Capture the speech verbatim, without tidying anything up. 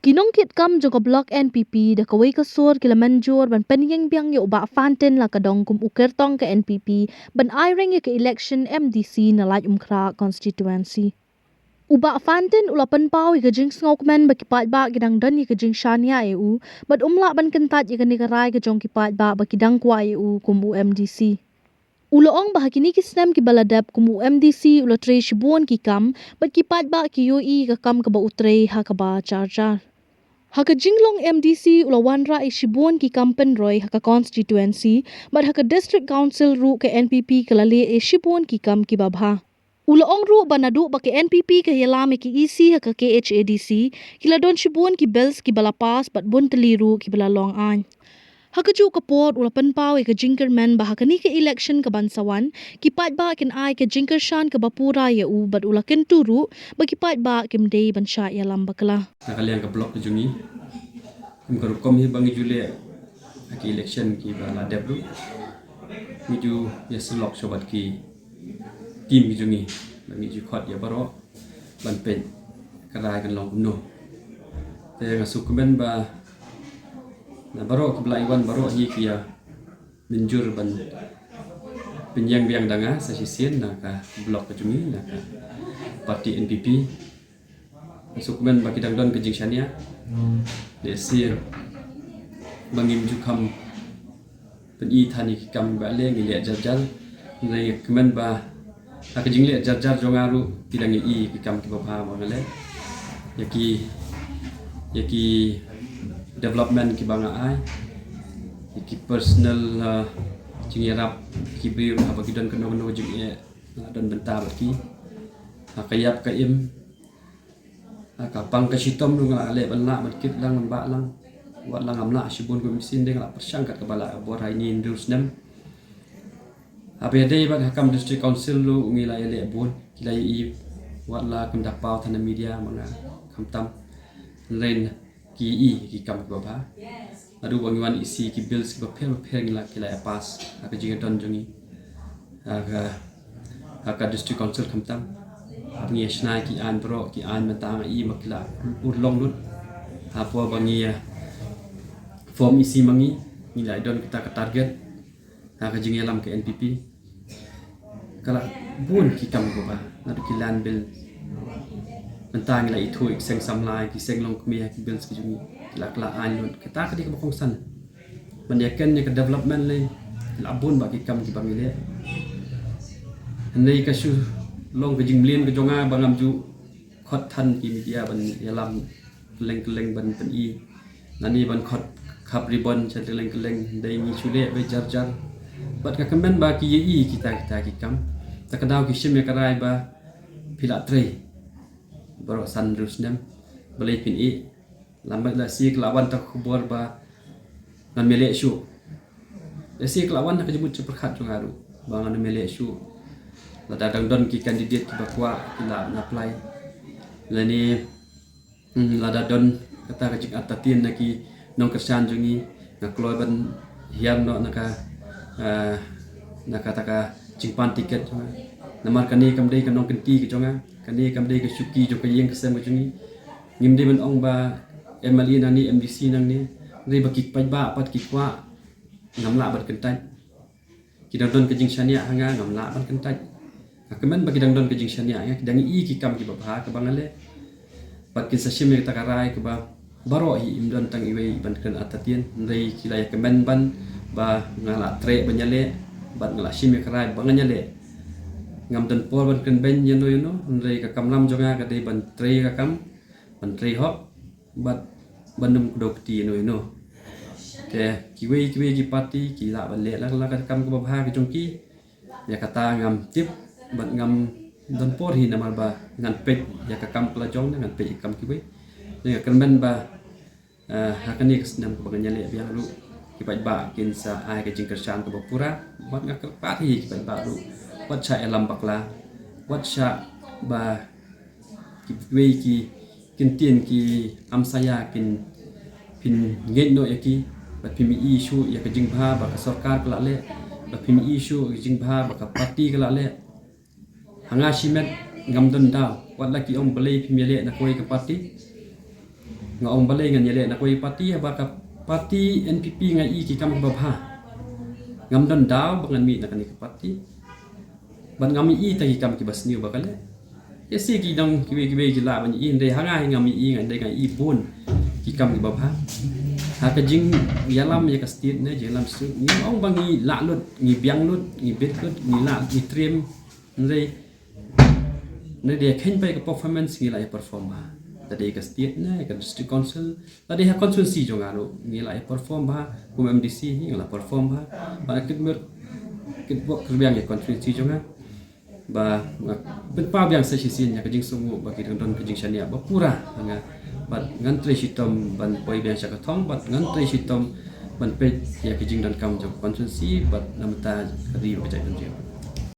Ki nongkitkam jong ka block N P P da kawei ka sur ki la mynjur ban pynïeng biang ïa u Bah Fantin Lakadong kum u kyrtong ka N P P ban ai reng ïa ka election M D C na Laitumkhrah constituency. U Bah Fantin u la pynpaw ïa ka jingsngewkmen ba ki paidbah ki dang don ïa ka jingshaniah ïa u, bad um lah ban kyntait ïa kane ka rai ka jong ki paidbah ba ki dang kwah ïa u kum u M D C. U la ong ba ha kine ki snem kiba la dep kum u M D C u la trei shibun ki kam, bad ki paidbah ki ïohi ïa ka kam kaba u trei ha kaba jar jar. Ha ka jinglong M D C u la wanrah ïa shibun ki kam pynroi ha ka constituency, bad ha ka district council ruh ka N P P ka la leh ïa shibun ki kam kiba bha. U la ong ruh ba naduh ba ka N P P ka ïalam ïa ka E C ha ka K H A D C, ki la don shibun ki bills kiba la pass bad bun tylli ruh kiba la long aiñ. Ha kajuh ka por u la pynpaw ïa ka jingkyrmen ba ha kane ka election kaban sa wan, ki paidbah kin ai ka jingkyrshan kaba pura ïa u, bad u la kyntu ruh ba ki paidbah kim dei ban shah ïalam bakla. Na ka liang ka block ka jong ngi, kum ka rukom hi ba ngi ju leh ha ki election kiba la dep ruh, ngi ju ïasyllok sha bad ki team ki jong ngi, ba ngi ju khot ïa baroh ban peit ka rai kan long kumno. Te nga sngewkmen ba na baroh kiba la ïa wan, baroh hi ki ïa mynjur ban pynïeng biang da nga sa shisien na ka block ka jong ngi, na ka party N P P. Nga sngewkmen ba ki dang don ka jingshaniah. Lehse ba ngim ju kham pyni than ïa ki kam ba leh, ngi leh jar jar. Nga sngewkmen ba ha ka jingleh jar jar jong nga ruh ki dang ïohi ïa ki kam kiba bha ba nga leh, ïa ki, ïa ki development kiba nga ai, ïa ki personal, uh, jingïarap ïa ki briew haba ki don kano kano jingeh, nga la don bynta bad ki. Ha ka ïap ka im, ha ka pang ka shitom ruh nga la leh ban lah ban kit lang ban bah lang. Wat la ngam lah shibun kum shisien, dei nga la pyrshang kat kaba lah ka bor ha ine i hynriew snem. Haba ïadei bad ha kam district council ruh ngi la ïaleh bun, ki la ïohi, wat la kim da paw than na media ma nga, khamtam. Hynrei ki ïohi ki kam kiba bha. Naduh ba ngi wan isi ki bills kiba pher ba pher ngi la, ki la ïa pass ha ka jingïadon jong ngi ha ka, ha ka district council khamtam. Haba ngi ïa shna ki aiñ baroh, ki aiñ mynta nga ïohi ba ki la urlong lut. Hapoh ba ngi ïa form isi ma ngi, ngi la ïa don kita ka target ha ka jingïalam ka N P P. Ka la bun ki kam kiba bha, naduh ki land bill. Mynta ngi la ithuh ïa ki seng samla, ki seng longkmie, ki bills ki jong ngi, ki la, ki la aiñ lut. Kata ka dei kaba kongsan ban ïa ken ïa ka development lei. Ki la bun bha ki kam kiba ngi leh. Hynrei ka shu long ka jingmlien ka jong nga ba ngam ju khot than ki media ban ïalam kylleng kylleng ban pyni, lane ban khot khap ribbon sha kylleng kylleng, dei ngi shu leh beit jar jar. Bad nga kmen ba ki ïohi kita kita ki kam. Ta ka daw ki shim ïa ka rai ba phi la trei baroh san hynriew snem, balei phin ïeh. Lada lehse ka la wan ta ka khubor ba ngan ym ïaleh shuh, lehse ka la wan ha ka jingmut jingpyrkhat jong nga ruh ba ngan ym ïaleh shuh. Lada dang don ki candidate kiba kwah, ki lah ban apply. Lane, hmm, lada don kata ka jingartatien na ki nongkyrshan jong ngi, nga kloi ban hiar noh na ka, ah, na kata ka jingpan tiket jong nga. Namar kane kam dei ka nongkynti ka jong nga, kane kam dei ka shuki jong ka ïing ka sem ka jong ngi. Ngim dei ban ong ba M L A nangne, M D C nangne, hynrei ba ki paidbah pat ki kwah, ngam lah ban kyntait. Ki dang don ka jingshaniah ha nga, ngam lah ban kyntait. Nga kmen ba ki dang don ka jingshaniah ha nga, ki dang ïohi ki kam kiba bha kaba nga leh. Bad kin sa shim ïa kata ka rai kaba baroh hi, im don tang iwei ban kren artatien, hynrei ki la ïa kmen ban ba nga la treh ban ïaleh, bad nga la shim ïa ka rai ba ngan ïaleh. Ngam don por ban kren beiñ ïano ïano, hynrei ka kamram jong nga ka dei ban trei ka kam, ban trei hok, bad ban ym kdew kti ïano ïano. Te kiwei kiwei ki party ki lah ban leh la ka kam kaba bha ka jong ki. Ïa kata ngam tip bad ngam don por hi, namar ba ngan peit ïa ka kam ka la jong ne ngan peit ïa ka kam kiwei. Te nga kyrmen ba, eh, ha kane ka snem kaba ngan ïaleh biang ruh, ki paidbah kin sa ai ka jingkyrshan kaba pura. Bad nga kyrpad hi ki paidbah ruh, wat shah ïalam bakla, wat shah ba kiwei ki ktien ki amsaia kin pynngeit noh ïa ki, bad phim ïohi shuh ïa ka jingbha ba ka sorkar ka la leh, bad phim ïohi shuh ïa ka jingbha ba ka party ka la leh. Ha nga shimet ngam don daw, wat la ki ong balei phim ïaleh na kawei ka party. Nga ong balei ngan ïaleh na kawei party, haba ka party N P P nga i ki kam kiba bha. Ngam don daw ba ngan mih na kane ka party. Bad ngam i ta ki kam kiba sniew ba ka leh. Ïa si ki dang kiwei kiwei ki lah ban i, hynrei ha nga hi ngam i, nga dei nga i bun ki kam kiba bha. Ha ka jingïalam ïa ka state ne jingïalam state, ngi ong ba ngi lah lut, ngi biang lut, ngi bit lut, ngi lah, ngi triem. Hynrei ne dei khein pai ka performance ngi lah ïa perform bha. Ta dei ka state ne ka district council, ta dei ha constituency jong nga ruh ngi lah ïa perform bha. Kum M D C hi ngi lah perform bha. Ba kit mir kit bok kerbiang ïa constituency jong nga. Ba nga pynpaw biang sa shisien ïa ka jingsngew ba ki dang don ka jingshaniah ba pura ha nga. Bad ngan trei shitom ban poi biang sha ka thong, bad ngan trei shitom ban peit ïa ka jingdonkam jong ka constituency bad namar ka ri ba ka jaitbynriew.